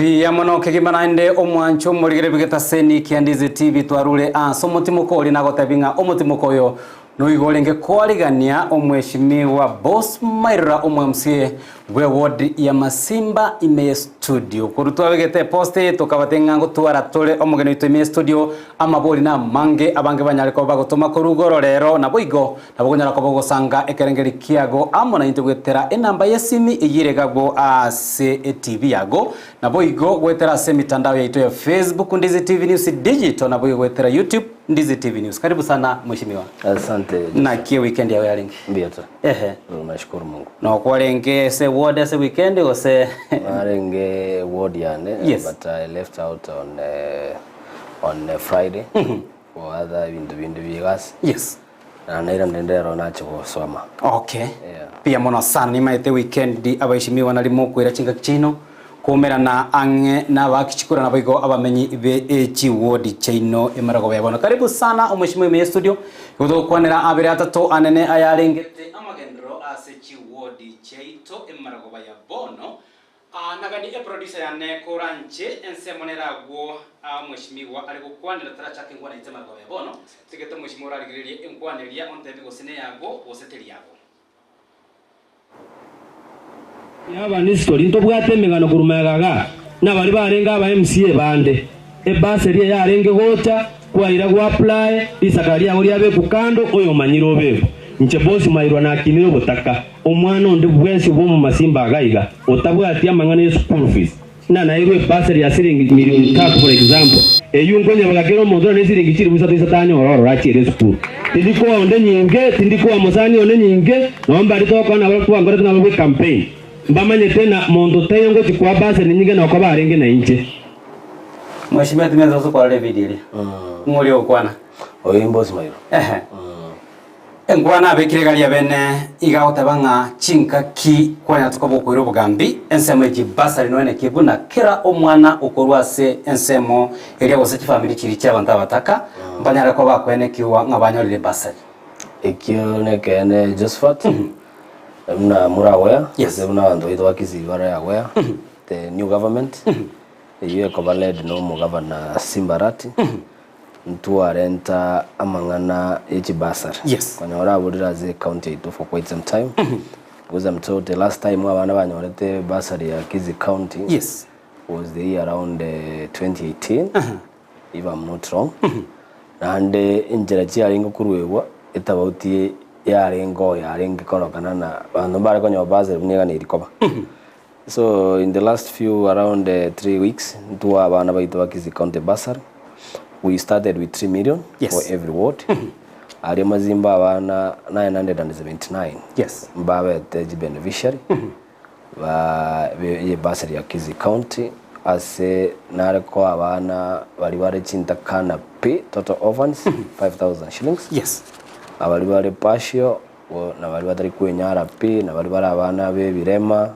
Mbuya mono kegima naende omwancho omorigere bw'egetaseni kia Ndizi TV twarure ase omotimoko oria nagotebi ng'a omotimoko oyo noigo orenge koarigania omweshimiwa Boss Mairura omo MCA bwe ward ya Masimba ime ye studio. Korwa twabegete epost eye tokabatebia ng'a ngotwara tore omogeni oito ime ye studio amabori namange abange banyare koba bagotoma korwa igoro rero naboigo Nabo okonyara koba ogosanga ekerengeri kiago amo naintwe goetera enamba y'esimi eyio ere gagwo ase etibi yago, naboigo goetera ase emitandao yaito ya Facebook Ndizi TV News Digital naboigo goetera YouTube Ndizi TV News. Karibu sana mheshimiwa. Asante Joseph. Naki eweekend yao yarenge? Mbuya tu. Ehe. Nashukuru Mungu. Nokwarenge ase ward ase weekend gose? Narenge ward yane Yes. but I left out on uh, on uh, Friday for other ebinto binde biegasi. Yes. Na nairane rende ero nache gosoma. Okay. Yeah. Mbuya mono sana nimaete weekend abaishimiwa nari mokoira chingaki chiaino koumerana ang'e na abaaki chikura naboigo abamenyi be echiwodi chiaino emerogoba ya bono. Karibu sana omweshimiwa ime ye studio igo togokwanera abere atato anene ayarengete amagenderero ase chiwodi chiaito emerogoba ya bono. Aa nagani eproducer yane koranche ensemo nere agwo aa omweshimiwa are gokwanera tarachake enkwana yaito amaragoba ya bono tigete omweshimiwa orarigererie enkwana eria ontebi gose neyago gose teri yago. Y'abanistori ntobwate emegano korwa magega igaa, na baria barenge aba MCA bande. Ebursary eye yarenge gocha, kwaira gwa apply, risakara riago riabekwa kando, oyomanyire obekwe. Inche boss Mairwa nakinire obotaka, omwana onde bwensi bw'omomasimba iga iga, otabwati amang'ana ye school fees, ng'a nairwe ebursary ya siringi million tatu for example, eyio nkonyebaga kera omonto nonye siringi chilifu isato isato anyore ororo achiere esukuru. Tindi koa onde nyinge, tindi koa mosani one nyinge, nonye mbaria togokora nabo twankorete nabo bwe campaign, mbamanyete ng'a monto taiyo ngochi koa bursary nyinge nokoba arenge nainche. Mheshimiwa timanyete gose kwarora evideo eria. Ng'o oria ogokwana? Oyo imbosi mairo. Ehe. Enkwana abekire egari abene iga agoteba ng'a chingaki kwanyara tokoba okoira obogambi ensemo ye chibasari noene ki buna kera omwana okorwa ase ensemo eria gose chifamiri chiria chiabanto abataka mbanyare koba bakoenekiwa ng'a banyorire ebasari. Ekio nekeene Josephat, buna more aware, Yes. gose buna abanto baito ba Kisii bare aware, the new government, eyio ekoba led na omogavana Simba Arati, ntwarenta amang'ana ye chibasari. Yes. Konyora aborire ase ecounty yaito for quite some time, because I'm told the last time abana banyorete bursary ya Kisii county Yes. was the year around 2018 if I'm not wrong. Naende enchera chiarenge koruegwa etabauti yarenge oo yarenge korokana na abanto mbare konyora bursary buna eganeirie koba. So in the last few around 3 weeks ntwa abana baito ba Kisii County Bursary we started with 3 million Yes. for every ward aria mazimba abana 979 Yes. mbabete chi beneficiary ba be ye bursary ya Kisii County ase nare koa abana baria bare chintakana pi total orphans 5000 shillings Yes. abaria bare partial na baria batari kwenyara pi, na baria bare abana b'ebirema,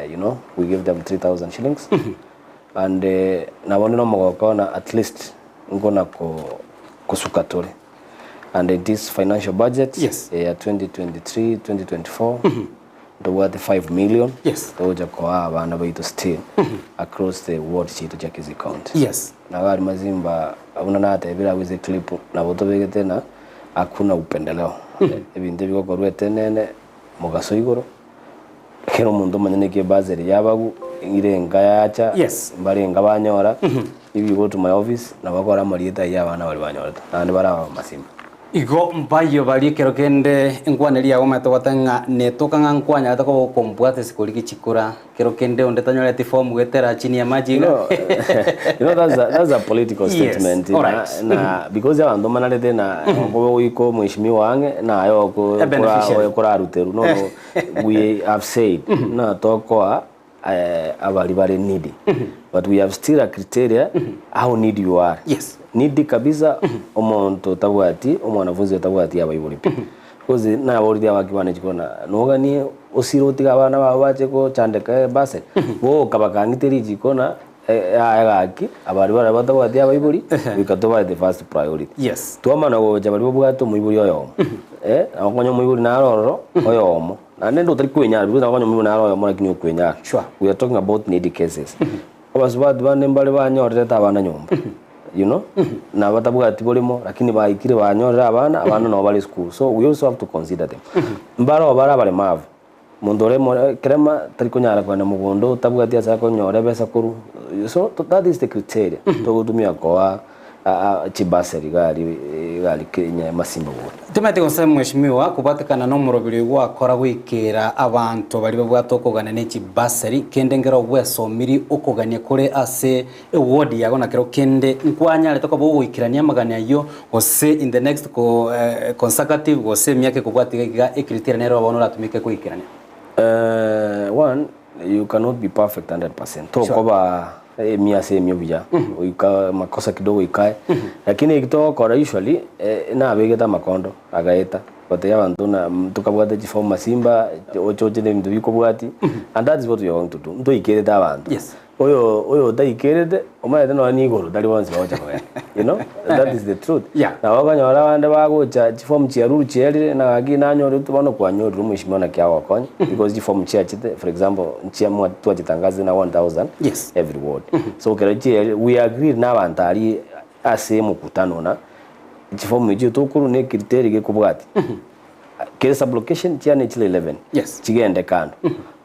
you know, we give them 3000 shillings and nabo onde nomogoko na at least nkona ko kosuka tore and in this financial budget Yes. ya 2023 2024 ntobwate 5 million Yes. togocha koa abana baito still across the ward chiaito chia Kisii County Yes. Nabo aria mazimba buna natebire agwo ase eclip nabo tobegete na hakuna upendeleo. Ebinto ebi bigokorwa etenene mogaso igoro, kera omonto omanye naki ebursary yabagu, ire enka yacha, Yes. mbare enka banyora, if you go to my office nabo okora amarieta ayio abana baria banyorete, naende bare abamasimba. Igo mbayio baria ekero kende enkwana eria yagomete goteba ng'a netoka ng'a nkwanyarete koba okombwata ase korigia chikura, kero kende onde tanyoreti form goetera chini ya maji You iga. know, you know that's a, that's a political Yes, statement alright. na, na because abanto mbanarete na okoba goika omweshimiwa ang'e naye oko A beneficiary. koraruterwa no no we have said na tokoa eh, abari bare needy but we have still a criteria how needy you are Yes. needy kabisa omonto otabwati omwanafunzi otabwati abaibori pi because naborire abaki bane chikona noganie osire otige abana bao bache gochandeka ebasari boka bakang'ite richiko na yaye gaki abari baria batabwati abaibori goika tobae the first priority Yes. twamana gocha baria babwate omoibori oyomo eh, okonya omoibori naro ororo oyomo naende inde otari kwenyara because okonya omoibori naro oyomo lakini okwenyara Sure. we are talking about needy cases. Abasubati bande mbare banyorerete abana nyomba, you know, na batabwati borimo lakini baikire banyorire abana, abana nabo bare esukuru. So we also have to consider them. Mbare oo bare abaremavu, omonto ore more ekerema tari konyara kogenda mogondo otabwati ase akonyora ebesa korwa, so that is the criteria togotumia koa chibasari iga aria iga aria Kenya Masimba ward. Timanyeti gose mweshimiwa kobwatekana nomoroberi oyio gwakora goikera abanto baria babwate okogania ne chibasari, kende nkero gwesomiri okogania kore ase eward yago na kero kende nkwanyarete koba ogoikerania amagani ayio gose in the next consecutive gose emiaka ekobwatia iga iga ecriteria nero bono oratumeke koikerania. One, you cannot be perfect 100%, tokoba emia ase emia buya, goika makosa kidogo ikae, lakini eki togokora usually nabegete amakondo agaeta, gotebia abanto buna tokabwate chiform masimba, oche oche na ebinto bikobwatia, and that is what we are going to do, ntoikerete abanto. Yes. Oyo oyo otaikerete, omanyete nonya na igoro tari bonsi bagocha kogenda, you know, that is the truth. Yeah. Nabo okonyora abande bagocha chiform chiarure chiarire, na gaki nanyorete bono kwanyorire omweshimiwa naki agokonya, because chiform chiachete, for example, nchia mwa twachitangazire na 1000 Yes. every ward. So ekero chiarire, we agreed na abanto aria ase emokutano na chiform echio tokorwa na ecriteria gekobwatia. Kere sublocation chiane chire 11 Yes. chigende kando.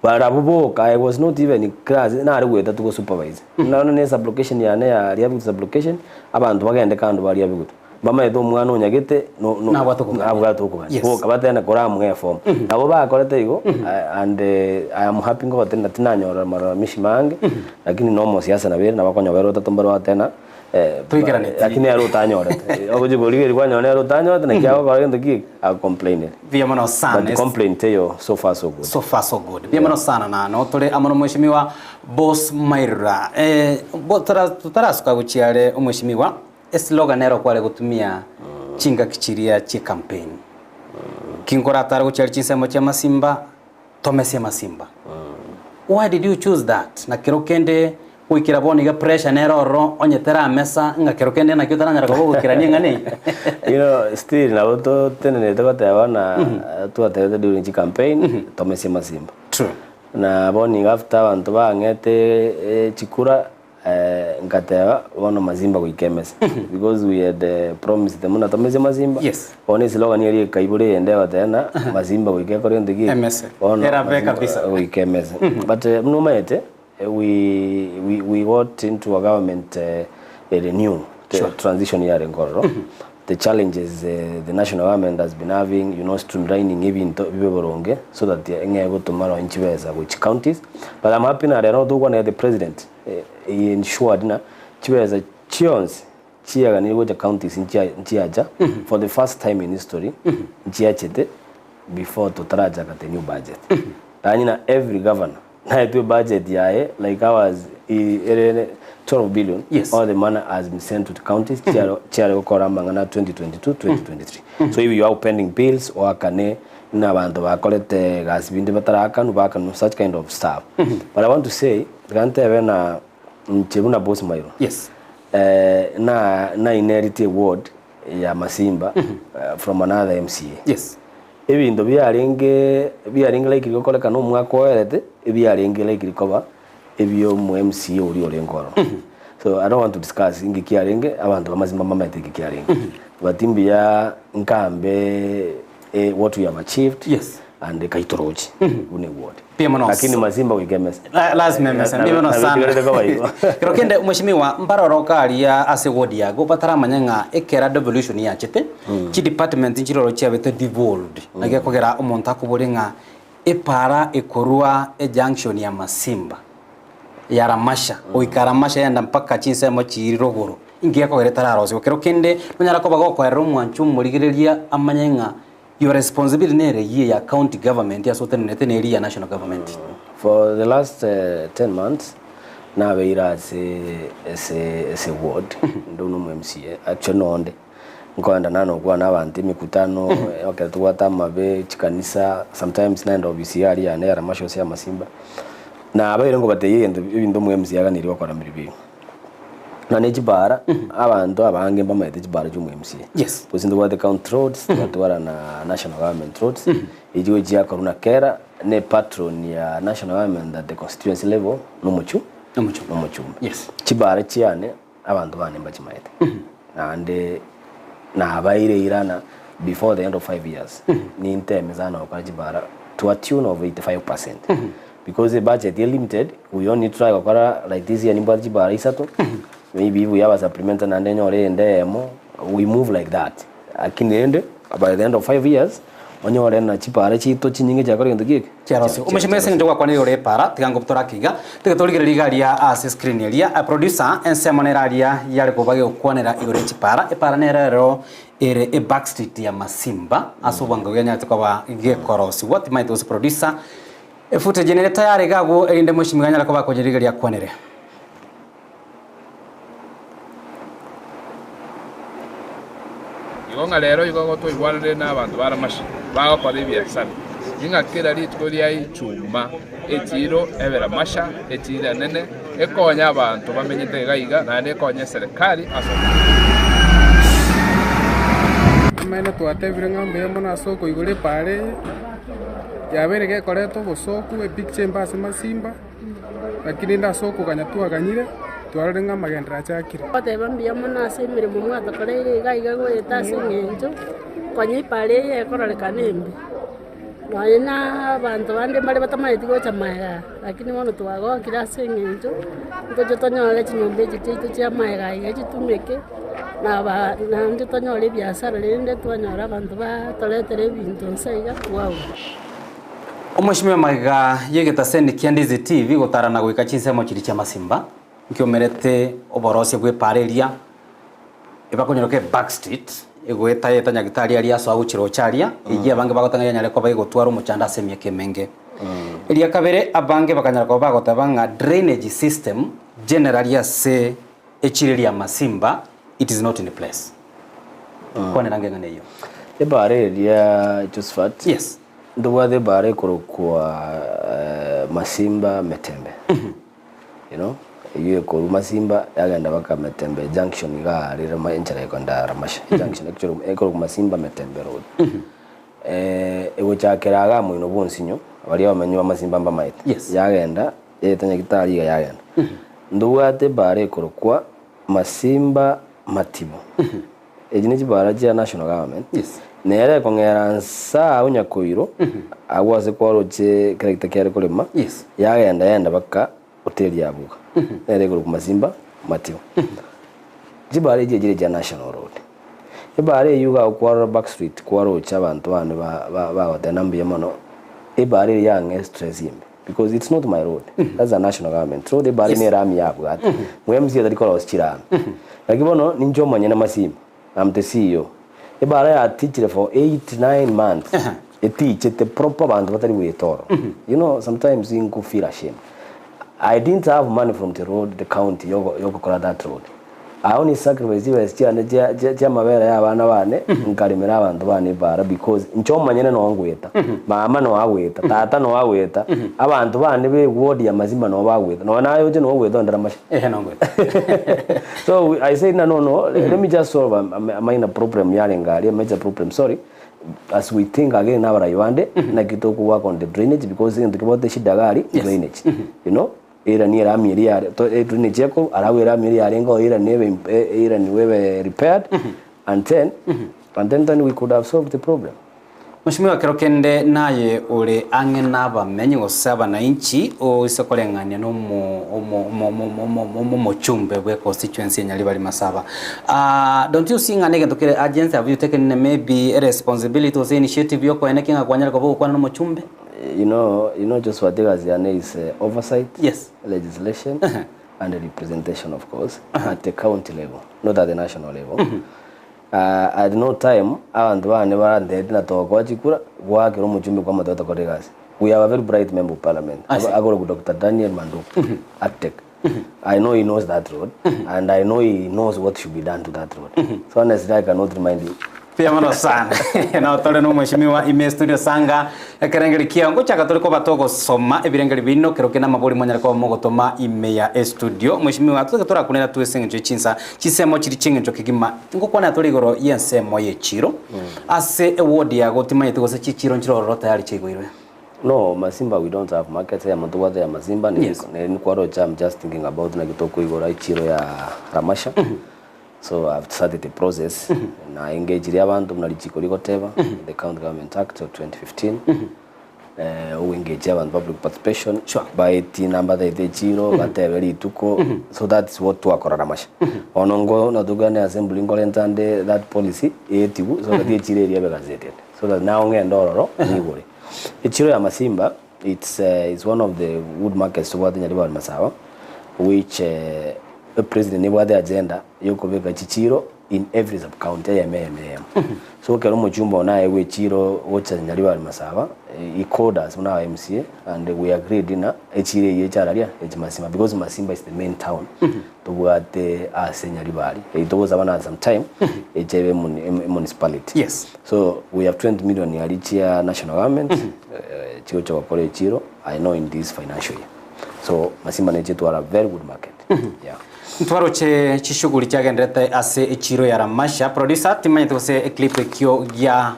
Barabwo boka I was not even in class nare goeta tu gosupervise. Nonya ne sublocation yane ya Riabigutu sublocation abanto bagende kando ba Riabigutu. Bamaete omwana onyagete no no Nabwate okogania. nabwate okogania. Yes. Boka batene koramng'a eform. Nabo bakorete igo and I am happy ngogoteba tinanyora malalamishi mange lakini na omosiasa nabo ere nabo okonyora otato mbare batena Toikeraneti. Lakini ere otanyorete. Ogochia korigereria kwanyora nere otanyorete naki agokora gento ki? Agocomplainere. Mbuya mono sana. But complaint teiyo so far so good. So far so good. Mbuya mono sana na no tore amo na omweshimiwa Boss Mairura. Eh, bo tara totarasuka gochia are omweshimiwa, eslogan ero kware gotumia chingaki chiria chie campaign. Kinkoratare gochia are chinsemo chia Masimba, Tomesie masimba. Why did you choose that? Na kero kende goikera bono iga pressure nere ororo onye teramesa ng'a kero kende naki otaranyara koba ogokerania eng'ana eye. You know, still nabo totenenete goteba buna twatebete during chicampaign tomesie masimba. True. Na bono iga after abanto bang'ete chikura Nkateba, Bono Masimba goika emesa. Because we had promised them buna tomesie Masimba. Yes. Bono eslogan eria ekaibora eyende egoteba ng'a Masimba goika ekore gento ki? Emese. Bono Erabe Masimba kabisa. goika emese. But buna omanyete, we, we, we got into a government ere new, the transition yarenge ororo. The challenges the national government has been having, you know, streamlining ebinto bibe boronge so that eng'e gotoma nonye chibesa gochia counties. But I'm happy na rero togokwana the president he ensured ng'a chibesa chionsi chiaganire gocha counties nchia nchiacha for the first time in history nchiachete before totarachaka the new budget. Yaani na every governor Naetwe budget yaye like ours ere 12 billion Yes. all the money has been sent to the counties chiare chiare gokora amang'ana 2022 2023 so if you have pending bills oakane na abanto bakorete egasi binde batarakanwa bakanwa such kind of stuff but I want to say iga ntebe na inche buna boss mairo Yes. eh, na na inherit a ward ya Masimba from another MCA Yes. Ebinto biarenge biarenge likely gokorekana omwaka oerete, ebiarenge likely koba ebi'omo MCA oria orenge ororo. So I don't want to discuss inki kiarenge, abanto bamazima mbamaete inki kiarenge. But mbuya nkambe eh, what we have achieved Yes. and kaitorochi buna eward. Mbuya mono. Lakini mazimba goika emesa. La- lazima emesa mbuya mono Na- sana nabitigerete koba igo. Kero kende mheshimiwa mbaroroka aria ase ward yago bataramanya ng'a ekera devolution yachete chi department nchiroro chiabete devolved naki ekogera omonto akobore ng'a epara ekorwa ejunction ya Masimba ya Ramasha goika Ramasha yagenda mpaka chinsemo chiiri rogoro inki gekogera etararosiwa kero kende nonyara koba gokoerera omwancho omorigereria amanye ng'a Your responsibility nere eyio ya county government ase otenenete neri ya national government. For the last 10 months nabeire ase ase ase ward inde buna omo MCA actually nonde nkoenda nane gokwana na abanto emekutano ekero tobwate amabe chikanisa sometimes naenda ofisi yaria yane ya Ramasha gose ya Masimba nabeire nkobatebia egento ebinto omo MCA aganeirie gokora mbiri biigo. Na ne chibara abanto abange mbamaete chibara chia omo MCA. Yes. Gose ntobwate county roads, twatwara na national government roads, echio chiakorwa na kera, ne patron ya national government at the constituency level na omochie. Nomochumbe. Nomochumbe. Yes. Chibara chiane abanto bane mbachimaete. Naende nabaire irana before the end of 5 years ninteme sana gokora chibara to a tune of 85% because ebudget ere limited we only try gokora like this year nimbwate chibara isato maybe if we have a supplementary naende nyore eyende eyemo we move like that lakini rende by the end of 5 years onyore na chibara chiaito chinyinge chiakora gento ki eke? Chiarosiwa. Omochie ase eng'encho gwakwanire igoro y'epaara, tiga ngobutora ake iga, tiga torigererie iga aria ase screen eria. Producer, ensemo nere aria yare koba gegokwanera igoro ye chipaara. Epaara nere ero ere e backstreet ya Masimba, ase obwango genyarete koba gekorosiwa. Timanyete gose producer, efootage nere tayari iga abwo erinde mweshimiwa anyare koba akonyerigeria akwanere. Igo ng'a rero igo twaigwananire n'abanto ba Ramashi bagokora ebiasara, ing'a kera rituko ria Ichuma echiiro ebe Ramasha, echiiro enene, ekonye abanto bamenyete iga iga, naende ekonye eserekari ase omochie. Amaene twatebire ng'a mbuya mono ase okoigora epaara eye, yabeire gekoreta obosooku, epicture embe ase masimba. Lakini rende ase okoganya twaganyire, twarorire ng'a amagenderero achakire. Goteba mbuya mono ase emeremo mwatokoreire iga iga goeta ase eng'encho konya epara eye ekororekana embe. Nonye na abanto bande mbare batamanyeti gocha magega aya, lakini bono twagokire ase eng'encho ntoche tonyore chinyomba echi chiaito chia magega iga chitumeke, na aba naende tonyore ebiasara rende twanyora abanto batoretere ebinto nse iga twagora. Omoshimiwa magega y'egetaseni kia Ndizi TV gotarana goika chinsemo chiria chi'amasimba, nkiomerete oborosia bw'epaara eria ebakonyoroka ebackstreet egoeta yeta nyagitari aria asoa gochia roche aria, eyio abange bagotanga yanyare koba egotwara omochando ase emiaka emenge. Eria kabere abange bakanyara koba bagoteba ng'a drainage system generally ase echiro eria y'amasimba it is not in place. Kwanera ng'e eng'ana eyio. Epaara eria Josephat. Yes. Ntobwate ebaara ekorokwa Masimba Metembe, you know, eyio ekorwa Masimba yagenda mpaka Metembe junction iga aria rama enchera ekoenda Ramasha junction actually ekorokwa Masimba Metembe road. Egochakera igaa moino bwa onsinyo, baria abamenyi ba Masimba mbamaete, Yes. yagenda yaeta Nyagitari iga yagenda. Ntobwate ebaara ekorokwa Masimba Matibo. Echi ne chibaara chia national government. Yes. Nere ekong'era nsa agwo Nyakoiro, agwo ase kwaroche ekeregita kiare korema, Yes. yagenda yagenda mpaka hoteli ya Buga. Nere ekorokwa Masimba Matibo. Chibaara echi echire chia national road. Ebaara eywo iga kwarora back street kwaroche abanto bande ba- ba- bagoteba mbuya mono, ebaara eye yang'e stress imbe. Because it's not my road, that's a national government road, ebare ne erami yabwate. Mwe MCA tari korosia chirami. Lakini bono ninche omonyene Masimba, I'm the CEO. Ebara yatichire for 8, 9 months, etichete proper abanto batari goeta ororo. You know, sometimes nko feel ashamed. I didn't have money from the road, the county, yoko yokokora that road. I only sacrifice chibesa chiane chia chia chiamabere ya abana bane, nkaremera abanto bane ebara because inche omonyene noo ngoeta, mama noo agoeta, tata noo agoeta, abanto bane ba eward ya Masimba noo bagoeta, nonya naye oche noo ogoeta onde Ramasha. Ehe noo ngoeta. So we, I said no no no, let me just solve a, a, a minor problem yarenge aria, a major problem, sorry. As we think again nabarayi bande, naki toko work on the drainage because egento kebwate eshida iga aria, drainage. You know? Eira erami eria yare to drainage eko arabwo erami eria yarenge oo eira nebe eira nigo ebe repaired and then and then then we could have solved the problem. Mweshimiwa kero kende naye ore ang'e nabamenyi gose abanainchi oise koreng'ania na omo omo omo omo omo omo omochumbe bwe constituency ya Nyaribari Masaba. Ah, don't you see ng'a negento kere urgency have you taken maybe a responsibility gose initiative yokoenekia ng'a kwanyare koba ogokwana na omochumbe? You know, you know Joshua Tigasi yane is uh, oversight, Yes. legislation and representation of course at the county level, not at the national level. Uh, at no time abantu bane barantete na togokoa chikura gwakera omochumbe kwa amatoto kore egasi. We have a very bright member of parliament. I see. Agoro Dr. Daniel Manduku, Arctic. I know he knows that road and I know he knows what should be done to that road. So honestly I cannot remind you. Mbuya mono sana. Nao tore na omweshimiwa ime studio sanga ekerengeri kiao ngochaka tore koba togosoma ebirengeri bino kero kende amabori mwanyare koba mogotoma ime ya estudio. Mweshimiwa totoke torakunera tu ase eng'encho ye chinsa chinsemo chiri chieng'encho kegima ngokwanera tore igoro y'ensemo y'echiro ase eward yago timanyeti gose chichiro nchire ororo tayari chiaigoirwe. No, Masimba we don't have markets, eyemo ntobwate ya Masimba, Yes. neri nkwaroche I'm just thinking about naki tokoigora echiro ya Ramasha. So I've started the process na engagire abanto buna richiko rigoteba, the County Government Act of 2015. Eh, ogoengage abanto public participation Sure. baetie number taete echiro batebe rituko so that's what twakora Ramasha. Bono nko natokane assembly nkorenta nde that policy eetiwu so that echiro eria ebe gazetted so that nao ng'ende ororo nyigore. Echiro ya Masimba it's it's one of the good markets tobwate Nyaribari Masaba which epresident nebwate agenda yokobeka chichiro in every sub county eyemo eyemo eyemo. So ekero omochumba one aegwe echiro gocha Nyaribari Masaba he called us buna aba MCA and we agreed ng'a echiro eyio echararia eche Masimba because Masimba is the main town tobwate ase Nyaribari eyio togosaba na some time eche ebe emunicipality. Yes. So we have 20 million aria chia national government eh, chigocha gokora echiro I know in this financial year. So Masimba neche etwara very good market. Yeah. Ntwaroche chishughuli chiagenderete ase echiro ya Ramasha. Producer, timanyete gose eclip ekio gia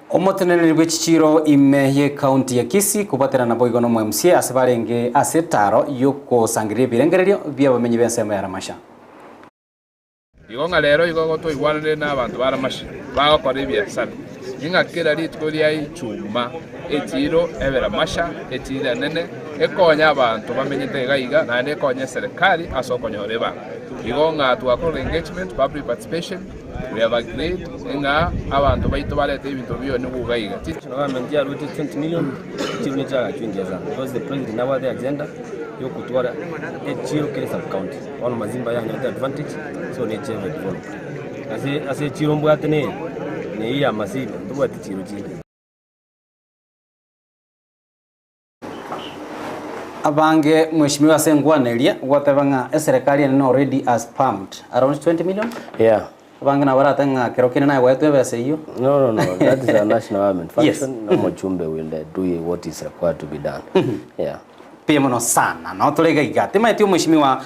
omoteneneri bwe chichiro ime ye county ya Kisii kobwaterana naboigo na omo MCA ase barenge ase etaro yokosangereria ebirengererio bi'abamenyi b'ensemo ya Ramasha. Igo ng'a rero igo twaigwananire nabanto ba Ramasha bagokora ebiasara, ing'a kera rituko ria Ichuma echiiro ebe Ramasha, echiiro enene, ekonye abanto bamenyete iga iga, naende ekonye eserekari ase okonyora ebango. Igo ng'a twakorire engagement, public participation, we have agreed ng'a abanto baito barete ebinto bionigwe iga iga. National government yaruete 20 million, echiro nechiagachwe engiya sana because the president nabwate agenda yokotwara echiro kere sub county. Bono Mazimba yanyorete advantage so neche ebe developed. Ase ase echiro mbwate neye, neyio ya Masimba, ntobwati chiro chinde. Abange mweshimiwa ase engwana eria gwateba ng'a eserekari enene already has pumped around 20 million Yeah. abange nabo barate ng'a kero kende naye gwaetwe ebesa eyio No, no, no. That is a national government Yes. function. No Mochumbe will do what is required to be done. Yeah. Mbuya mono sana. Nao tore iga iga. Timaeti omweshimiwa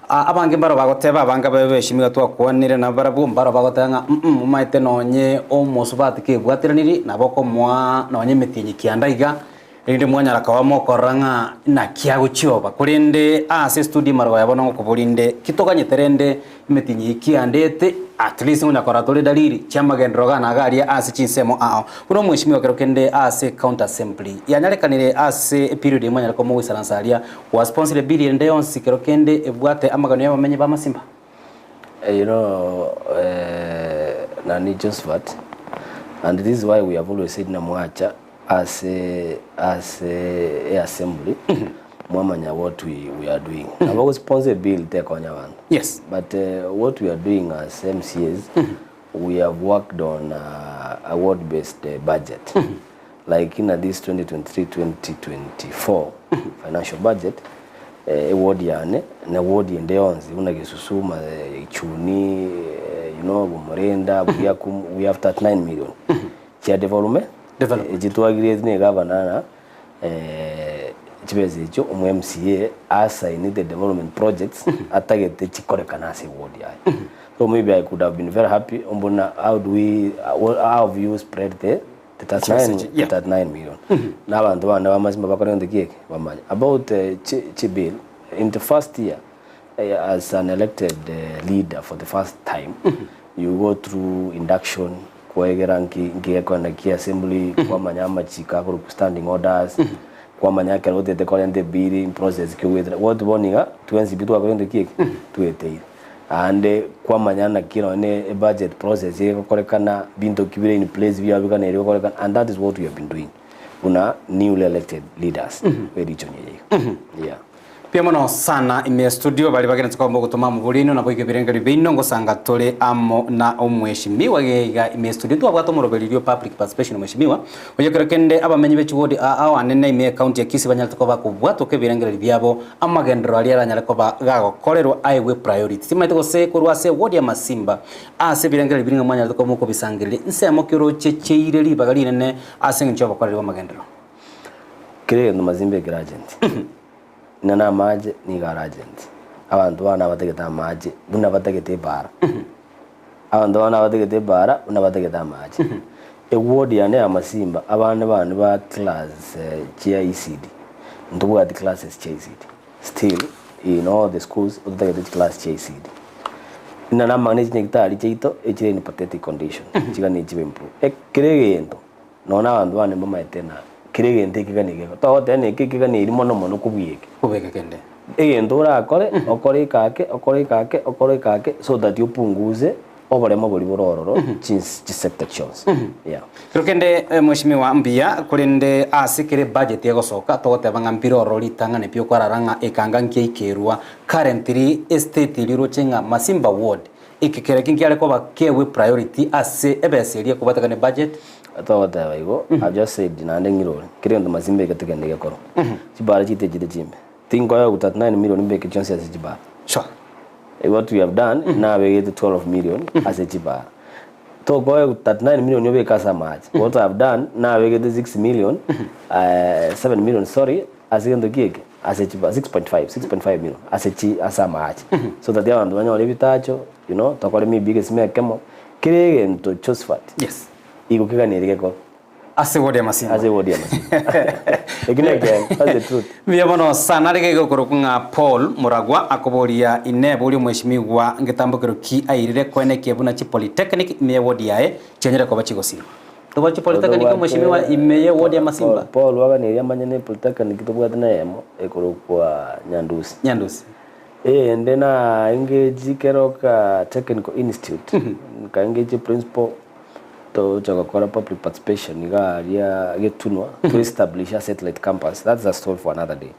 abange mbaro bagoteba abange ababe beshimiwa twakwanire nabarabwo mbaro bagoteba ng'a mm omaete nonye omosubati kebwatiraniri nabo okomoa nonye emetienyi kianda iga erinde mwanyara koba mokorora ng'a naki agochioba. Korende ase estudio marogo ya bono ngokoboria inde ki toganyete rende emetienyi eye kiandete at least ngonya korora tore dalili chiamagenderero iga na iga aria ase chinsemo ao. Buna omweshimiwa ekero kende ase county assembly yanyarekanire ase eperiod eye mwanyare koba mogoisaransa aria gwa sponsor ebill ende yonsi kero kende ebwate amagano ya abamenyi ba Masimba? You know nani Josephat and this is why we have always said namwacha ase ase eassembly mwamanya what we, we are doing nabo go sponsor bill tekonya abanto Yes. but uh, what we are doing as MCAs we have worked on uh, a ward based uh, budget like in this 2023 2024 financial budget eh, eward yane na ward ende yonsi buna Gesusu ma, Ichuni eh, you know Bumurenda Buyakum we have 39 million chia development Development. Echi twagireti na egavana ng'a eh, chibesa echio omo MCA asaini the development projects atagete chikorekana ase eward yaye. So maybe I could have been very happy mbuna how do we how have you spread the the 39, Yeah. 39 million na abanto bande bamazima bakore gento ki eke bamanye about eh, chi, chi bill in the first year eh, as an elected eh, leader for the first time you go through induction kwegera nki nki gekorana kia assembly kwamanya amachiko akorokwa standing orders kwamanya ekero otete korenta ebill in process ki ogwetera what bono iga twensi pi twakora gento ki eke tweteire aande kwamanya naki nonye na ebudget process egokorekana binto ki bire in place biabiganeire gokorekana and that is what we have been doing buna newly elected leaders be region eye iga yeah. Mbuya mono sana ime ya studio baria bagenete koba mogotoma amabori aino naboigo ebirengererio biaino ngosanga tore amo na omweshimiwa iga ime ya studio ntwabwate omoroberio public participation omweshimiwa oyo kero kende abamenyi be chiwodi ao anene ime ya county ya Kisii banyarete koba bakobwatoka ebirengererio biabo amagenderero aria aranyare koba gagokorerwa aegwe priority timanyete gose korwa ase eward ya Masimba ase ebirengererio biria ng'a mwanyarete koba mokobisangereria nsemo ki oroche cheire ribaga rinene ase eng'encho y'obokoreri bw'amagenderero. Kera egento Masimba ekere agent. Ng'a namache nigo are agent. Abanto bane abatagete amache buna batagete ebaara. Abanto bane abatagete ebaara buna batagete amache. Eward yane ya Masimba abana bane ba class chia ECD ntobwati classes chia ECD still in all the schools ototagete chiclass chia ECD. Buna namang'ana echinyagitari chiaito echire in pathetic condition chigani chibe improved. Ekero egento nonya na abanto bane mbamaete na kera egento ekegani geko togoteba na eke ekegani eri mono mono kobua eke. Kobua eke kende. Egento orakore okore ekake okore ekake okore ekake so that opunguze oboremo boria bore ororo chins chisector chionsi yeah. Kero kende mweshimiwa mbuya korende ase kere ebudget egosoka togoteba ng'a mbire ororo ritang'ani pi okwarara ng'a ekanga nkiaikerwa currently estate eria oroche ng'a Masimba ward eke kere ki nkiare koba kewe priority ase ebesa eria ekobwatekana ebudget. Togoteba igo, I've just said naende ng'irore, kera egento Masimba eke tokende gekorwa. Chibara chiaito echire chimbe. Tinkoya gotu 39 million mbeke chionsi ase chibara. Sure. What we have done, nabegete 12 million ase chibara. Tokoe 39 million obeke ase amache. What I have done, nabegete 6 million, 7 million sorry, ase gento ki eke? Ase chibara, 6.5, 6.5 million ase chi ase amache. So that abanto banyore ebitacho, you know, tokore maybe egesima ekemo, kera egento Josephat, Yes. igo keganeri gekorwe. Ase ward ya Masimba. Ase ward ya Masimba. Eki nekeene, that's the truth. Mbuya mono sana riga igokorokwa ng'a Paul Muragwa akoboria inee boria omweshimigwa ngetambokero ki airire koenekia buna chipolytechnic ime ye ward yaye chianyare koba chigosirwa. Tobwate chipolytechnic omweshimiwa ime ye ward ya Masimba? Paul aganeria amanye ne polytechnic tobwate na eyemo ekorokwa Nyandusi. Nyandusi. Eyende na engage Keroka Technical Institute, nka engage principal Togocha gokora public participation iga aria getunwa to establish a satellite campus that's a story for another day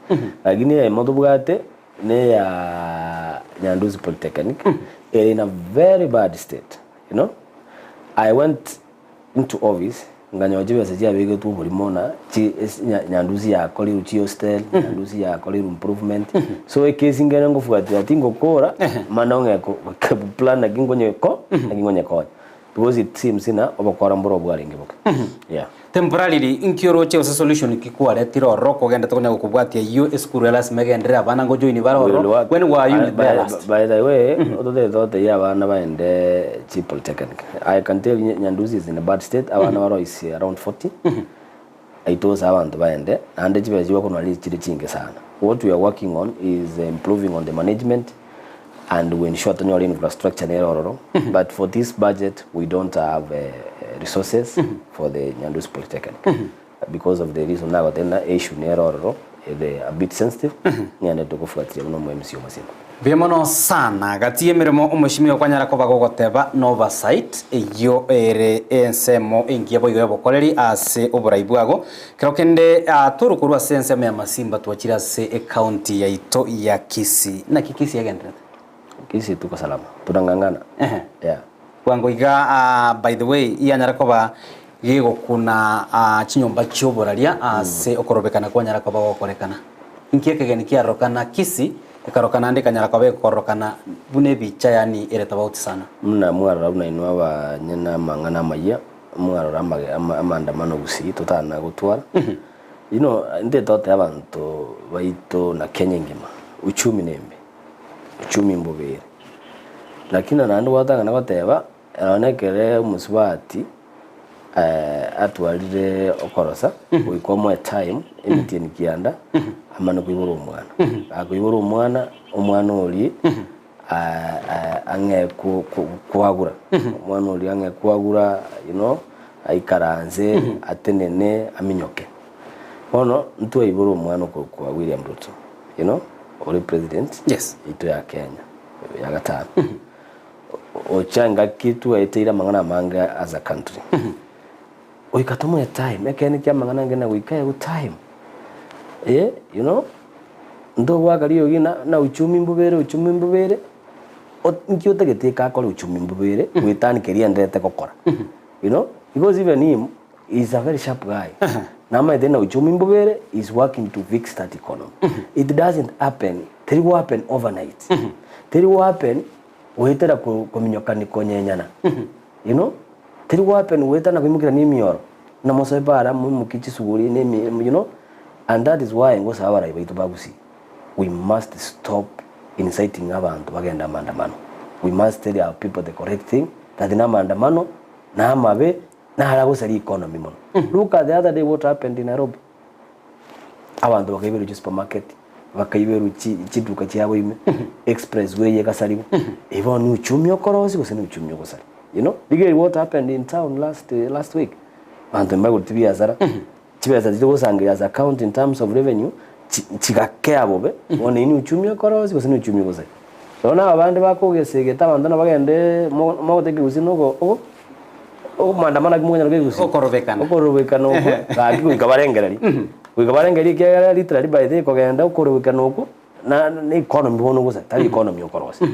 lakini eyemo tobwate neya Nyandusi Polytechnic ere in a very bad state you know I went into office nkanyora chibesa chiabegetwe oborimo na chi esi Nyandusi yakorirwe chihostel Nyandusi yakorirwe improvement so ekesi nkere ngofuatilia tingokora mani ng'e plan naki nkonyeko naki nkonyekonya. Because it seems ng'a obokora mboro bwarenge boke. Yeah. Temporarily, inki oroche gose solution ki kwaretire ororo kogendete konya gokobwatia eyio esukuru ya lasima egenderere abana ngo join bare Will ororo work. when were you By, there last? by the way, ototete totebie abana baende chi polytechnic. I can tell you Nyandusi is in a bad state. Abana baroisie around 40. Aitosa abanto baende naende chibesa chigokonwa chire chinke sana. What we are working on is improving on the management and we ensure tonyore infrastructure nere ororo but for this budget we don't have resources for the Nyandusi Polytechnic because of the reason nagotebia ng'a issue nere ororo ere a bit sensitive ng'ende togofuatilia buna omo MC omosima. Mbuya mono sana. Gati y'emeremo omoshimiwa kwanyara koba gogoteba n'oversight, eyio ere ensemo engiya boigo y'obokoreri ase oborai bwago. Kero kende torwe korwa ase ensemo ya Masimba twachire ase ecounty yaito ya Kisii. Naki Kisii egenderete? Kisii tuko salama, tunang'ang'ana. Ehe. Yeah. Bwango iga by the way yanyara koba gegokuna chinyomba chi'oboraria ase okorobekana kwanyara koba gokorekana. Inki ekegeni kiarorokana Kisii ekarokana naende ekanyara koba egokororokana buna ebicha yaani ere tofauti sana. Buna mwarora buna inwe abanyene amang'ana amayia, mwarora amage ama amaandamano gusii totana gotwara. You know, intwe totebe abanto baito na Kenya engima, uchumi nembe, uchumi mbobe ere. Lakini naende gwatang'ana goteba, nonya ekere omosubati atwarire okorosa, goika omoe time, emetienyi kianda, amane koibora omwana. Gakoibora omwana, omwana oria ang'e kwagura, omwana oria ang'e kwagura you know, aikaranse, atenene, aminyoke. Bono, ntwaibora omwana okorokwa William Ruto, you know, ore president Yes. yaito ya Kenya, ya gatano. Ocha engaki twaeteire amang'ana amange as a country. Goika tomoe time, ekeene kia amang'ana ange na goika aegwe time. Eh, you know, ntogoaka riogi na na uchumi mbobere uchumi mbobere, ot nki otagete eke akore uchumi mbobere, goetania keria aenderete gokora. You know, because even him, he is a very sharp guy. Namaete na uchumi mbobere, he is working to fix that economy. It doesn't happen, teri go happen overnight. Teri go happen goetera kominyokani konyenyana. You know, teri go happen goetana koimokerania emioro, buna mosoe para moimokie chisuguri na emi you know, and that is why ngosaba abarai baito ba Gusii, we must stop inciting abanto bagende amaandamano. We must tell our people the correct thing, that na amaandamano, na amabe. Naro agosaria economy mono. Look at the other day what happened in Nairobi. Abanto bakaiberwa chisupermarket, bakaiberwa chi chiduka chiabo ime, express way egasarigwa. Ebi bono ni uchumi okorosia gose ni uchumi ogosaria? You know, rigereria what happened in town last last week. Abanto mbaigoreti biasara, chibesa chiria togosangereria as a county in terms of revenue, chi chigakea bobe, bono eyio ni uchumi okorosia gose ni uchumi ogosaria? Bono aba bande bakogesegeta abanto nabagendeee mo mogoteba ekegusii nogo ogo Okomandamana ki mokonyara kegusia? Okorobekana. Okorobekana okwo gaki goika barengererie. Goika barengererie ekiagera literally by the way kogenda okorobekana okwo na na economy bono gose tari economy okorosia.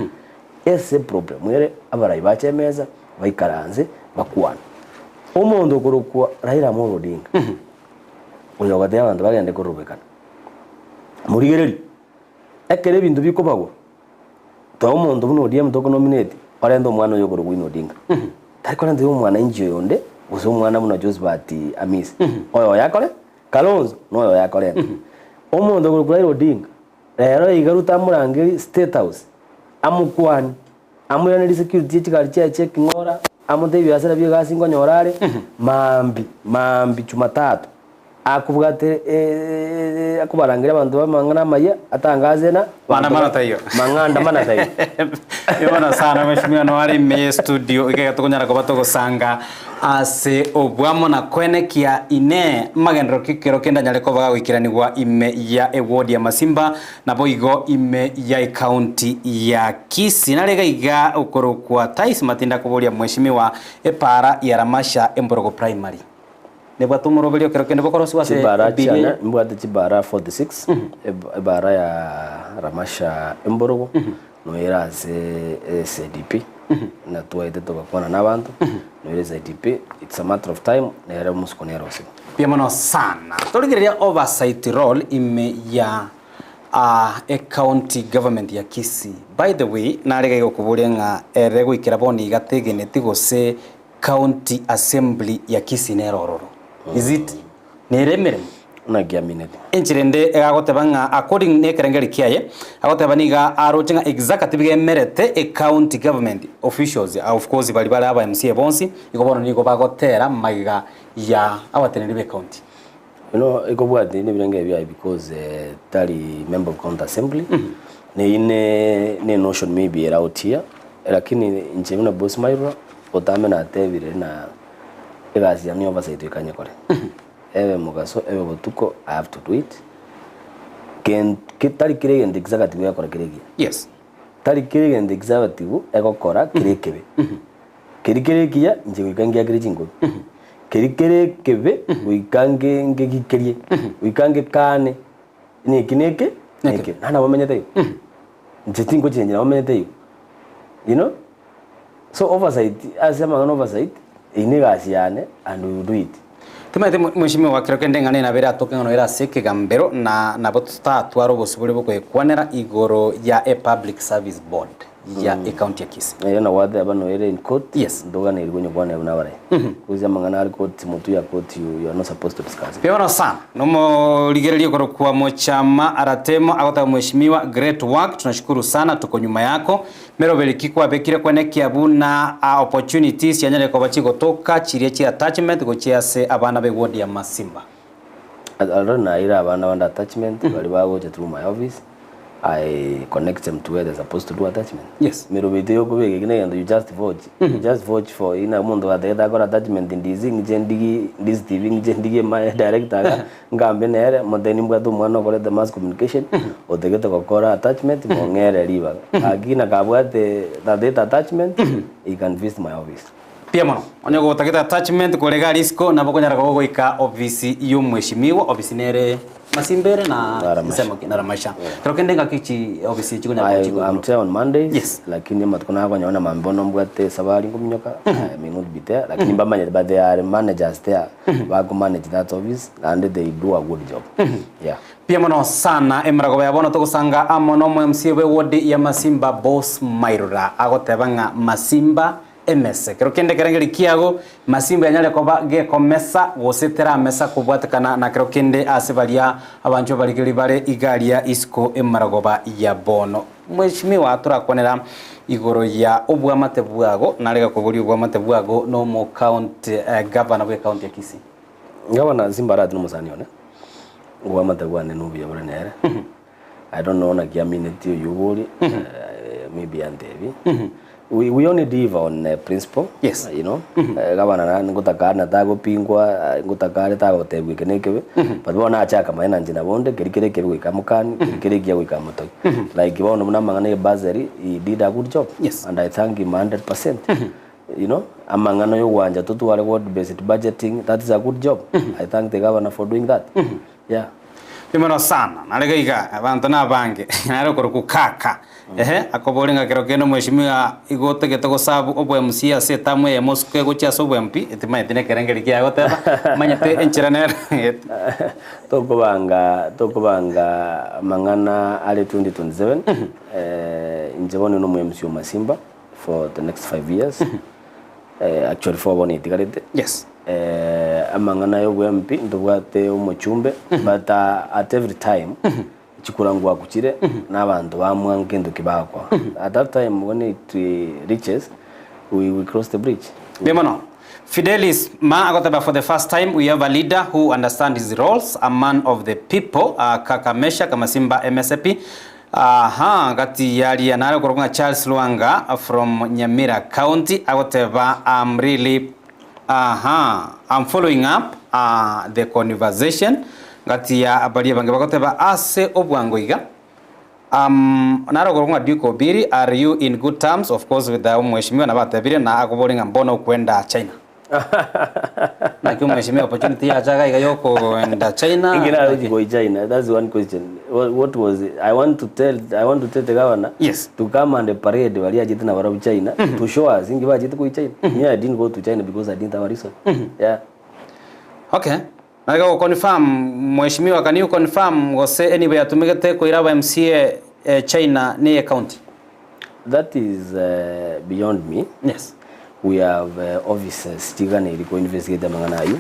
Ase eproblem ere abarai bache emesa baikaranse bakwane. Omonto okorokwa Raila Amolo Odinga, oyo ogotebia abanto bagende korobekana, morigererie, ekero ebinto bikobagwa. Toa omonto buna ODM tokonominate, orente omwana oyo okorokwa Winnie Odinga. Tari korenta oyo omwananchi oyo onde, gose omwana buna Josphat Amisi. Oyo oyo akore, Kalonzo noyo oyo akorenta. Omonto okorokwa Raila Odinga, rero iga Ruto amorangerie State House, amokwanie, amoiranerie security ye chigari chiaye chia eking'ora, amotebie ebiasara bia egasi nkonyora are, maambia, maambia jumatatu. Akobwate akobarangeria abanto b'amang'ana amayia, atangaze ng'a Maandamano taiyo. Mang'andamano taiyo. Bono sana mheshimiwa no are ime ye studio iga tokonyara koba togosanga ase obwamo na koenekia ine magenderero ki kero kende anyare koba gagoikeranigwa ime ya eward ya Masimba naboigo ime ya ecounty ya Kisii. Nare iga iga okorokwa Tais Matinda akoboria mheshimiwa epaara ya Ramasha Emborogo Primary. Nebwate omoroberio ekero kende bokorosigwa ase Chibara ebibilia chiane eye. mbwate chibara 46 eb- ebara ya Ramasha Emborogo noyo ase SADP natwaete togakwana na abanto noyo SADP it's a matter of time nere omosuko nere osigo. Mbuya mono sana. Torigereria oversight role ime ya ah, ecounty government ya Kisii. By the way, nare iga gokoboria ng'a ere goikera bono iga tegeneti gose County Assembly ya Kisii nere ororo. Is it nere emeremo? Naki aminete. Enchera ende egagoteba ng'a according na ekerengeri kiaye, agoteba niga aroche ng'a executive iga emerete ecounty government officials, of course baria bare aba MCA bonsi, igo bono nigo bagotera magega ya abateneneri be county. You know, ekobwati nebirenge biaye because eh, tari member of county assembly neyio ne ne notion maybe ere out here lakini inche buna boss mairwa otame natebire na egasi yane ya oversight goika nyekore ebe mogaso ebe botuko I have to do it Ken- ki- tari kera egento executive egekora kere ekiya Tari kera egento executive egokora kere ekebe. Keria kere ekiya inche goika ngiakere chinkobi. Keria kere ekebe goika nge ngegikerie, goika ngekane, ng'a eki neke, neke. Naende nabo menyete igo. Inche tingochengera nabo menyete igo. You know? So oversight, ase amang'ana oversight, eyio na egasi yane and we will do it. Timanyete mheshimiwa kero kende ng'a nabo eratoke ng'a noyo ere ase ekegambero na nabo totatware obosibore bw'okoyekwanera igoro ya e public service board ya ecounty ya Kisii. Erio nabo gwateba noyo ere in court, Yes. ntoganeiri konyekwanera buna abarai. Because amang'ana are court, motwe ya court you, you are not supposed to discuss it. Mbuya mono sana. Nomorigereria okorokwa Mochama Aratemo agoteba mheshimiwa great work tunashukuru sana tuko nyuma yako. Meroberi ki kwabekire kwenekia buna opportunities chianyarire koba chigotoka chiria chia attachment gochia ase abana be ward ya Masimba? Already naeire abana bande attachment baria bagocha through my office, I connect them to where they're supposed to do attachment. Meroberi teyokobeka eki negento you just forge, you just forge for ina omonto gatagete akore attachment ndizi ng'iche ndigi ndizi TV ng'iche ndigie my director iga Ngambe nere, motebie nimbwate omwana okorete mass communication, otagete gokora attachment, mong'ere ribaga. Lakini nakabwate tatagete attachment, he can visit my office. Mbuya mono. Onye gotagete attachment kore iga risiko, nabo okonyara koba ogoika ofisi ya omweshimiwa, ofisi nere Masimba ere na Naramasha. ensemo ki? Naramasha. Kero kende ngaki chi ofisi chikonyara koba I, chikoigorwa? I'm there on Mondays, lakini amatuko nakonyora na mambia bono mbwate esabari nkominyoka, I may not be there, lakini mbamanyete but there are managers there Bako manage that office naende they do a good job. Yeah. Mbuya mono sana emeragoba ya bono togosanga amo na omo MCA bwe ward ya Masimba Boss Mairura agoteba ng'a Masimba emese kero kende ekerengeri kiago Masimba yanyare koba gekomesa gose teramesa kobwatekana na kero kende ase baria abanchwa barigeri bare igaria isiko emaragoba ya bono. Mheshimiwa torakwanera igoro ya obwamate bwago nare gakoboria obwamate bwago na omo county governor bwe county ya Kisii. Governor Simba Arati nomosani one, obwamate bwane nobuya bore nere. I don't know naki amineti oyio obori, maybe antebi. We, we only differ on principle. Yes. You know, gavana na ngotaka are na tagopingwa, ngotaka are tagotebwa eke na ekebe, but bono nache akamanya na inche nabo onde, keri kere ekebe goika mokani, keri kere ekiya goika motogi. Like bono buna amang'ana ya ebursary, he did a good job. Yes. And I thank him 100%. You know, amang'ana ya ogwancha totware ward based budgeting, that is a good job. I thank the governor for doing that. Yeah. Imono sana, nare gaiga abanto nabange, nare okorokwa kaka. Ehe, akobori ng'a kero kende omweshimiwa igo otagete gosabu obo MCA ase etamu eyemo osuke gochia ase obo MP, timanyeti na ekerengerio kiaye goteba, manyete enchera nere Tokobanga tokobanga amang'ana are 2027 eh, inche bono nomo MC o Masimba for the next 5 years eh, actually 4 bono etigarete. Yes. Amang'ana y'obwempi ntobwate omochumbe, but at every time chikura ngwakuchire na abanto bamwa nkento ki bagokora. At that time when it reaches we we cross the bridge. Mbuya mono. Fidelis Ma agoteba for the first time we have a leader who understand his roles, a man of the people, Kaka Meshack Masimba MSP. Aha, gati yaria nare okorokwa ng'a Charles Lwanga from Nyamira County agoteba I'm really Aha, I'm following up uh, the conversation gati ya baria bange bagoteba ase obwango iga um, naro okorokwa ng'a Duke Obiri are you in good terms of course with the omweshimiwa nabatebire na akobori ng'a mbono okwenda China naki omweshimiwa opportunity yacha iga iga yokoenda China Ingi narochi koi China. That's one question. What, what was it? I want to tell I want to tell the governor Yes. to come and parade baria achete na barabwo China to show us inki bachete koi China. Me I didn't go to China because I didn't have a reason. Yeah. Okay. Naye go confirm mheshimiwa can you confirm gose enibo yatumegete koira aba MCA eh, China neye county? That is uh, beyond me. Yes. We have uh, officers chiganeri ko investigate amang'ana ayio.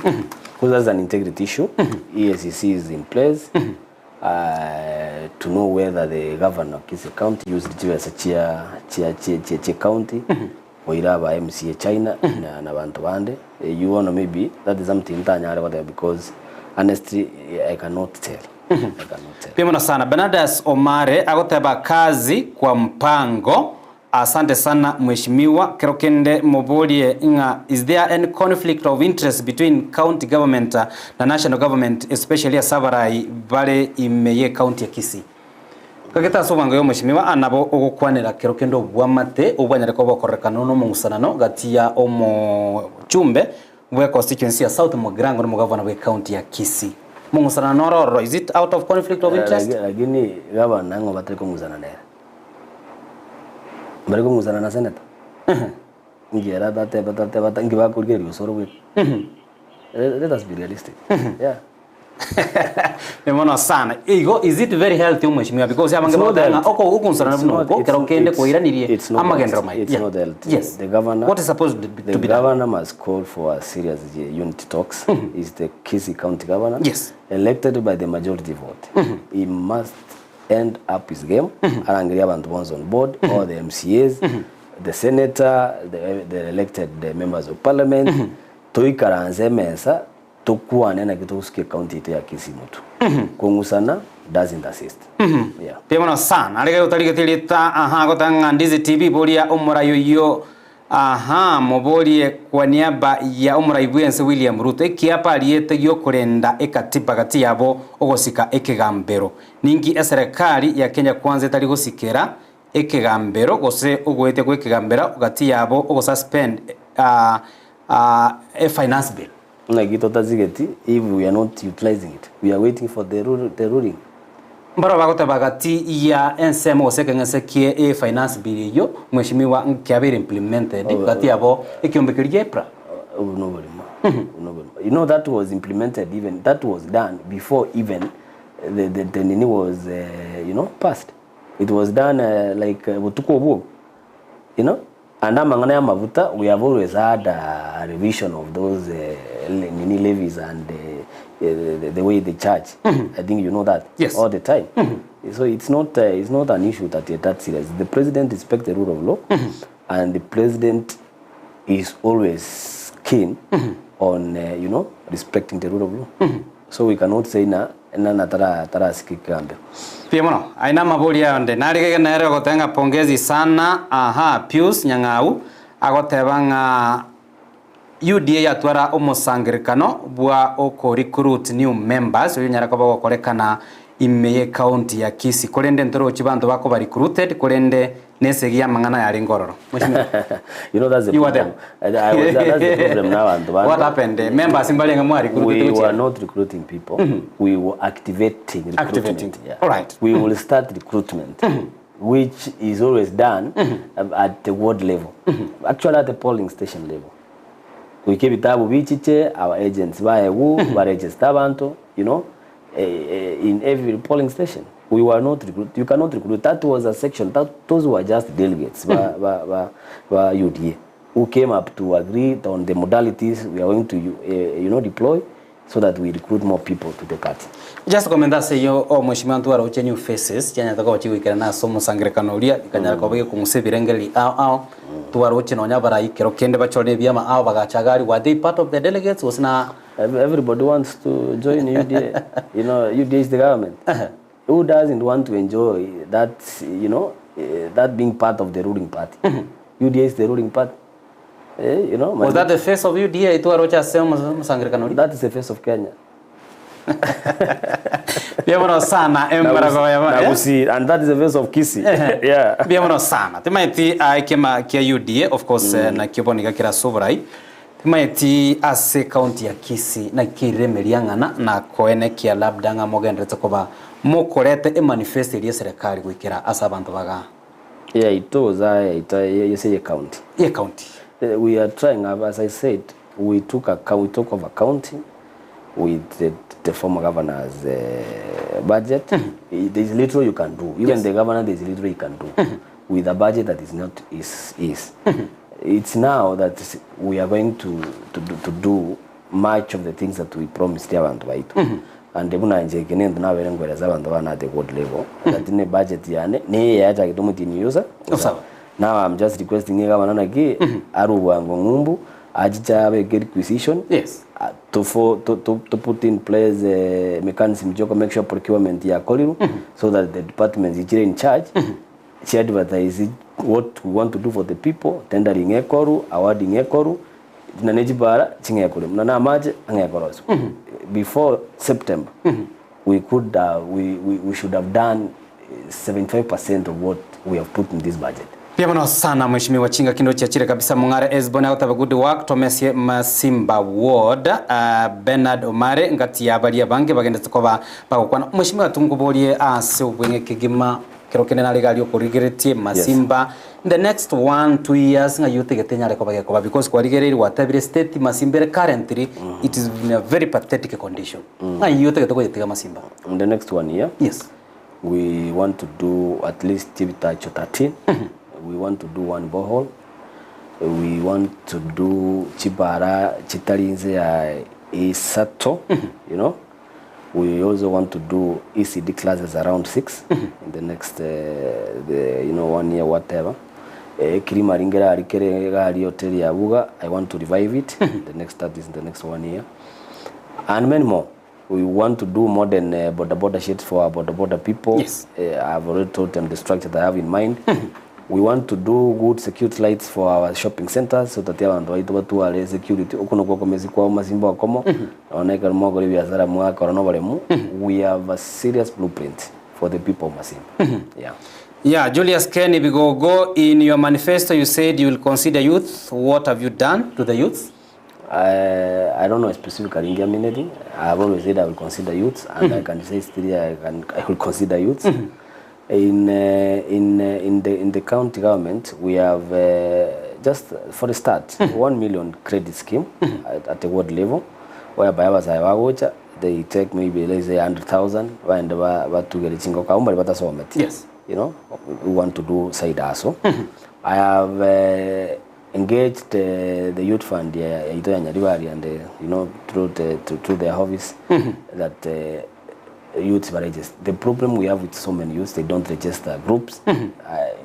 Because that's an integrity issue. EACC is in place. Uh, to know whether the governor of Kisii County used chibesa chia chia chia chia, chia county koira aba MCA China na, na banto bande. Eh, You wanna maybe that is something ntanyare goteba because honestly I cannot tell. I cannot tell. Mbuya mono sana. Bernardas Omare agoteba kazi kwa mpango. Asante sana mheshimiwa. Kero kende moborie ng'a is there any conflict of interest between county government na national government especially ase abarai bare ime ye county ya Kisii. Gagete ase obwango ya omweshimiwa aa nabo ogokwanera kero kende obwamate obwanyare koba okorekana nomong'usanano gati ya omochumbe bwe constituency ya South Mugirango na omogavana bwe county ya Kisii. Mong'usanano noro ororo is it out of conflict of interest? Lakini gavana ng'o batari kong'usana nere? Mbari kong'usana na senator? Inki ere atateba tateba ta inki bakorigereria osoro bweka? Let us be realistic. Yeah. Ni mono sana. Igo is it very healthy omweshimiwa because abange It's not bagoteba ng'a healthy. oko okong'usana It's buna not- oko it's- kero kende it's- kwairanirie it's not amagenderero healthy. maye. It's Yeah. not healthy. Yes. The governor, What is supposed to be, the to be done? governor must call for a serious unity talks. He's the Kisii County governor. Yes. Elected by the majority vote. He must end up his game. Arangerie abantu bonsi on board, all the MCAs, the senator, the, the elected the members of parliament. Toikaranse emesa tokwane naki togosukia county yaito ya Kisii motu. Kong'usana doesn't assist. Yeah. Mbuya mono sana. Arege otarigeti rita aha goteba ng'a Ndizi TV boria omorai oyio aha moborie kwa niaba ya omorai bwense William Ruto ekiapa ariete giokorenda ekatiba gati yabo ogosika ekegambero. Ninki eserekari ya Kenya Kwanza etari gosikera ekegambero gose ogoetia gwe ekegambero gati yabo ogosuspend ah, ah, e finance bill. Naki totazigeti if we are not utilizing it we are waiting for the, the ruling. Mbarabwo bagoteba gati ya ensemo gose ekeng'ese kie e finance bill eyio mweshimiwa nkiabeire implemented gati yabo ekiombe keria gia EPRA. Obo noborimo. Obo noborimo. You know that was implemented even that was done before even the, the, the nini was uh, you know passed. It was done uh, like uh, botuko obwo. You know? And amang'ana ya mafuta we have always had a revision of those uh, nini levies and uh, the, the way they charge. I think you know that Yes. all the time. So it's not, it's not an issue that that serious. The president respects the rule of law and the president is always keen on you know, respecting the rule of law. So we cannot say na na tara tarasikika Mbuya mono. Aye namabori ayo nde narigege nere ogoteba ng'a pongezi sana aha Pius Nyang'au agoteba ng'a UDA yatwara omosangerekano bwa oko recruit new members oyio onyare koba ogokorekana ime ye county ya Kisii korende ntorochi banto bakoba recruited korende nesegi y'amang'ana yarenge ororo. Mheshimiwa. You know that's the You were problem. there. I was there. That's the problem now and What happened? Members mbarenge mwa recruited We gochia? were not recruiting people. We were activating recruitment. Activating. Yeah. All right. We will start recruitment, which is always done at the ward level. Actually at the polling station level. Goika ebitabu bichiche, our agents baegwe, baregister abanto, you know, in every polling station. We were not recruit, you cannot recruit. That was a section, that, those were just delegates ba, ba, ba, ba UDA who came up to agree on the modalities we are going to, you know, deploy so that we recruit more people to the party. Just comment ase eyio o mheshimiwa ntwaroche new faces chianyarete koba chigoikerana ase omosangerekano oria bikanyara koba gekong'usa ebirengererio ao ao twaroche nonya abarai kero kende bachore ebiama ao bagacha iga aria were they part of the delegates gose na Everybody wants to join UDA. You know, UDA is the government. Who doesn't want to enjoy that, you know, that being part of the ruling party? UDA is the ruling party. Eh, you know, Was that the face of UDA twaroche ase omosangerekano oria? That is the face of Kenya. Mbuya mono sana embarago ya Na Gusii, and that is the face of Kisii. Yeah. Mbuya mono sana. Timaeti aye kiama kia UDA of course nakio bono iga kera ase oborai. Timaeti ase county ya Kisii naki keirire riang'ana na koenekia labda ng'a mogenderete koba mokorete emanifesto eria eserekari goikera ase abanto baga. Yaito za yaito yese ye county. Ye county. We are trying, as I said, we took a, we took over county with the former governor's budget. There is little you can do. Even the governor, there is little he can do with a budget that is not is is. It's now that we are going to, to, do, to do much of the things that we promised abantu baitu. And buna inche eke nento nabere nkoeresa abanto bane at the ward level that ne budget yane neye yachagete omotini usa Osawa. Now I'm just requesting egavana naki arwe bwango ng'umbu achiche abeke requisition to, for, to, to, to put in place uh, mechanism choko make sure procurement yakorirwe so that the departments ichire in charge chi advertise what we want to do for the people tendering ekoru awarding ekoru na ne chibara ching'ekore muna na amache ang'ekoroswa before September we could uh, we, we, we should have done 75% of what we have put in this budget. Mbuya mono sana Mheshimiwa Chinga kinde ochiachire kabisa Mong'are Esbon agoteba good work Tomesie Masimba Ward uh, Bernard Omare ngati ya baria bange bagendete koba bagokwana Mheshimiwa tungoborie ase obweng'e kegima kero kende nare gari okorigeretie Masimba in the next one two years ng'ai otegete nyare koba gekoba because kwarigereiri gwatebire state Masimba ere currently it is in a very pathetic condition ng'ai otegete koyetiga Masimba In the next one year yes we want to do at least chibitacho 13 we want to do one borehole we want to do chibara chitari inse ya isato you know we also want to do ECD classes around 6 in the next uh, the, you know one year whatever eh, kirima ringera arikere gari hoteli ya buga i want to revive it the next that is in the next one year and many more we want to do modern uh, border border sheds for our border border people Yes. uh, i've already told them the structure that i have in mind we want to do good security lights for our shopping centers so that abantu baito batware security oko nokwo okomesi kwao masimba okomo nonye ekero mwakora ebiasara mwakora na oboremu we have a serious blueprint for the people of Masimba yeah Yeah, Julius Ken Bigogo, in your manifesto you said you will consider youth. What have you done to the youth? I, I don't know specifically in Germany. I've always said I will consider youths, and I can say still I can I will consider youths. In in in the in the county government, we have just for a start 1 million credit scheme at, at the ward level, whereby abasae bagocha they take maybe let's say 100,000 baende batugere chingoko abwo mbari batasometi. Yes. You know, we want to do side hustle. I have engaged the youth fund ya yaito ya Nyaribari and you know through the through their office that Youths ba register. The problem we have with so many youths, they don't register groups.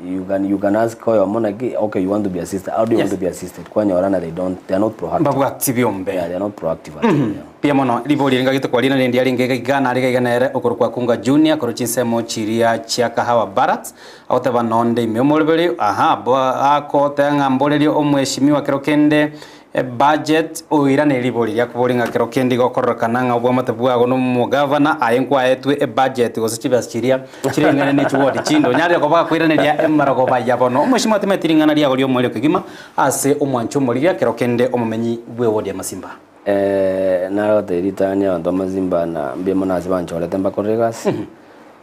You can, you can ask oyomo naki, okay, you want to be assisted. How do you want Yes. to be assisted? Kwanyorana they don't, they are not proactive. Mbabwati biombe. Yeah, they are not proactive at all. Yeah. Mbuya mono, ribori eri ngagete kwarina rende arenge iga iga nare iga iga nere okorokwa Kunga Junior korwa chinsemo chiria chia Kahawa Barracks, agoteba nonde ime omoroberi aha bo agoteba ng'a mborerie omweshimiwa kero kende Ebudget, Oirane ribori riakobori ng'a kero kende igo okororekana ng'a obwamate bwago nomogavana aye nkwaetwe ebudget gose chibesa chiria chireng'ane ne chiward chinde onyarire koba gakoiraneria emarogoba ya bono. Omweshimiwa timanyeti ring'ana riago riomoerio kegima ase omwancho omorigia kero kende omomenyi bw'eward ya Masimba. Nare gotebia ritang'ani abanto ba Masimba na mbuya mono ase banchorete mbakorere egasi,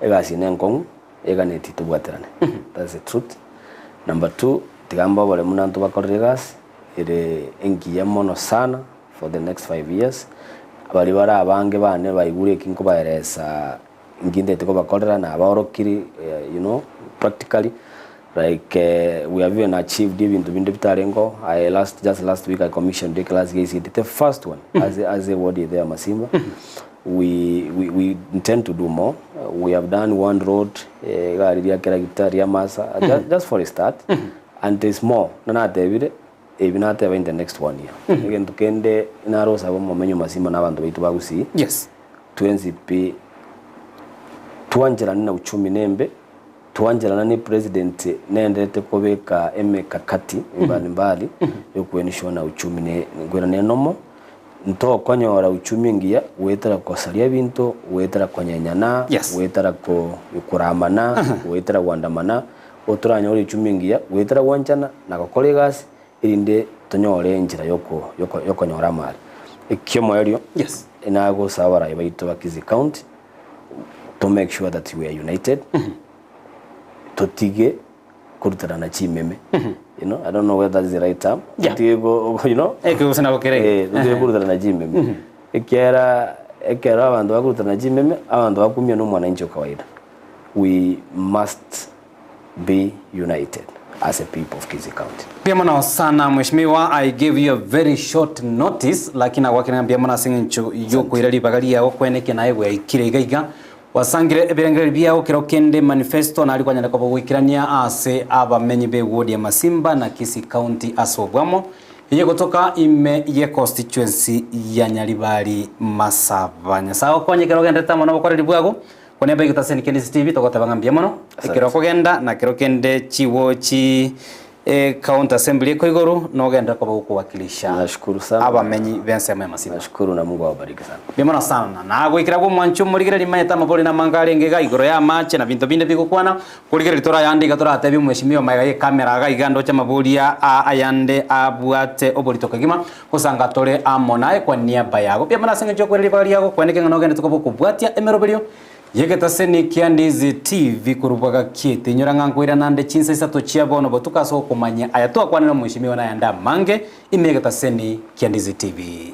egasi eye nenkong'u eganetie tobwaterane, that's the truth. Number two, tiga mbabore buna ntobakorere egasi, ere engiya mono sana for the next 5 years, baria bare abange bane baigure eki nkobaeresa inki ntagete kobakorera nabaorokiri you know practically like we have even achieved ebinto binde bitarengeo I last just last week I commissioned a class ya ECD the first one as a, as a ward there Masimba we, we, we intend to do more we have done one road egari ria keragita ria masa just, just for a start And there's more, buna natebire, ebi nateba in the next one year. Egento kende nare osabe omomenyo Masimba na abanto baito ba Gusii, Yes. twensi pi twancherane na uchumi nembe, twancherane ne president nendete kobeka emekakati mbali mbali yokoensure na uchumi ne nkwera nenomo, ntokonyora uchumi engiya goetera kosaria ebinto, goetera konyenyana, Yes. goetera ko koramana, goetera goandamana, Otoranyore echumi engiya goetera gwanchana na gokora egasi, erinde tonyore enchera yoko yoko yokonyora amari. Ekiomoerio, Yes. nagosaba abarai baito ba Kisii County to make sure that we are united, totige koruterana chimeme, you know, I don't know whether that is the right term, Yeah. totige ko you know, Eke gose nabo kere. eh, totige koruterana chimeme, ekiagera ekero abanto bakoruterana chimeme, abanto bakumia na omwananchi o kawaida. We must be united as a people of Kisii County. Mbuya mono sana mheshimiwa, I gave you a very short notice lakini nagwakire ng'a mbuya mono ase eng'encho yokoira ribaga riago kwenekia naye gwaikire iga iga gwasangire ebirengererio biago kero kende manifesto nari kwanyare koba goikerania ase abamenyi be ward ya Masimba na Kisii County ase obwamo eye gotoka ime ye constituency ya Nyaribari Masaba. Nyasae agokonye ekero ogenderete amo nobokoreri bwago. Kwane abaigete ase Kenisi TV togoteba ng'a mbuya mono ekero okogenda na kero kende chiwochi county assembly eko igoro nogenda koba gokowakilisha Nashukuru sana. abamenyi b'ensemo ya Masimba. Nashukuru na Mungu awabariki sana. Mbuya mono sana. Nagoikera bwa omwancho omorigereria maete amabori na amange arenge iga igoro ya amache na binto binde bigokwana korigereria torayande iga toratebie omweshimiwa magega ye camera iga iga ndoche amabori a ayande abwate oborito kegima Gosanga tore amo naye kwa niaba yago. Mbuya mono ase engencho y'okoira ribaga riago, kweneke ng'a nogenderete koba okobwatia emeroberio y'egetaseni kia Ndizi TV korwa bwagakiete. Inyora ng'a nkoirana nde chinsa isato chia bono botuko ase okomanya aya twakwanire omweshimiwa nayande amange ime y'egetaseni kia Ndizi TV.